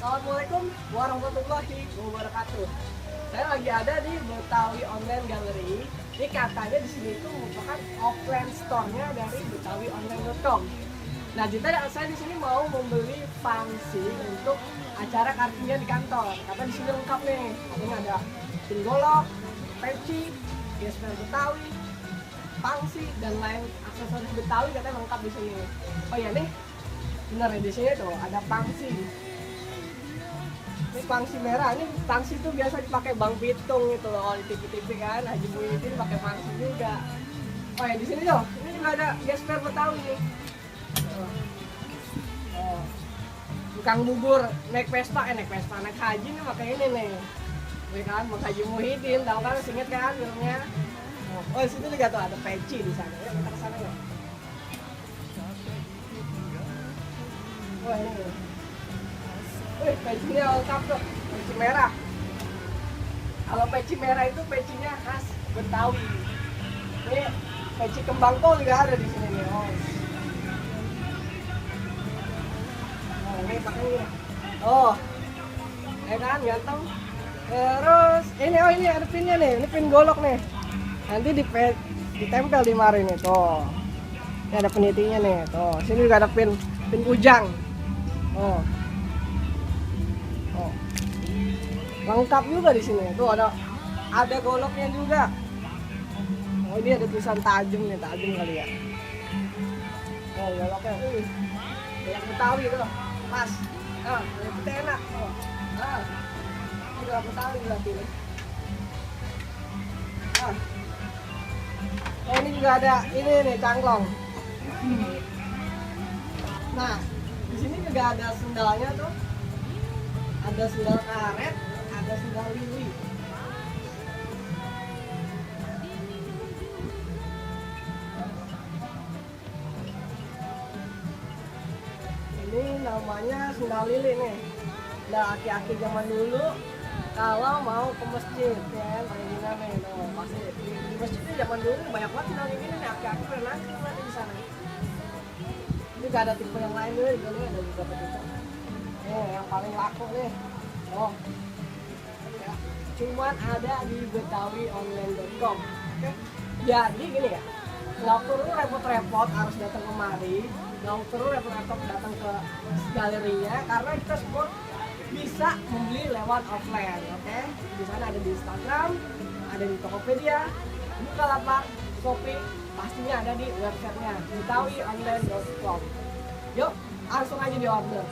Assalamualaikum warahmatullahi wabarakatuh. Saya lagi ada di Betawi Online Gallery. Ini katanya di sini itu merupakan offline store-nya dari betawi-online.com. Nah, jadi saya di sini mau membeli pangsi untuk acara kartunya di kantor. Karena di sini lengkap nih. Katanya ada pin golok, peci, gesper Betawi, pangsi dan lain aksesoris Betawi katanya lengkap di sini. Oh ya nih, bener ya di sini tuh ada pangsi. Ini pangsi merah, ini pangsi tuh biasa dipakai Bang Pitung gitu loh, di TV-TV kan, Haji Muhyiddin pakai pangsi juga. Oh ya di sini tuh, ini juga ada gesper Betawi nih. Oh. Tukang bubur naik haji nih pakai ini nih. Ya kan, Bang Haji Muhyiddin, tahu kan, inget kan filmnya? Oh, di situ juga tuh ada peci di sana. Ya, kita ke sana ya. Wah, ini. Wih, pecinya lengkap tuh, peci merah. Kalau peci merah itu pecinya khas Betawi. Ini peci kembang kol juga ada di sini nih. Oh, ini pakai ini. Oh, ya kan, ganteng. Terus ini ada pinnya nih, ini pin golok nih. Nanti ditempel di mari nih, tuh. Ini ada penitinya nih, tuh. Sini juga ada pin ujang. Oh. Oh. Lengkap juga di sini. Tuh ada goloknya juga. Oh, ini ada tulisan tajam nih, tajam kali ya. Oh, goloknya. Golok Betawi tuh. Pas. Ah, yang putih enak. Oh. Ah. Ini golok Betawi berarti nih. Ah. Oh, ini juga ada ini nih cangklong. Nah, di sini juga ada sendalnya tuh. Ada sendal karet, ada sendal lili. Ini namanya sendal lili nih. Sendal aki-aki zaman dulu kalau mau ke masjid ya kan, kayak gini nih. Tuh, pasti di masjidnya zaman dulu banyak banget sendal ini nih, aki-aki pernah nanti di sana. Ini gak ada tipe yang lain nih, ada beberapa tipe. Yang paling laku nih. Oh. Ya, cuman ada di betawi-online.com. Oke. Jadi gini ya. Nggak perlu repot-repot harus datang kemari. Nggak perlu repot-repot datang ke galerinya karena kita semua bisa membeli lewat offline, oke? Di sana ada di Instagram, ada di Tokopedia, Bukalapak, Shopee, pastinya ada di websitenya betawi-online.com. Yuk, langsung aja di order.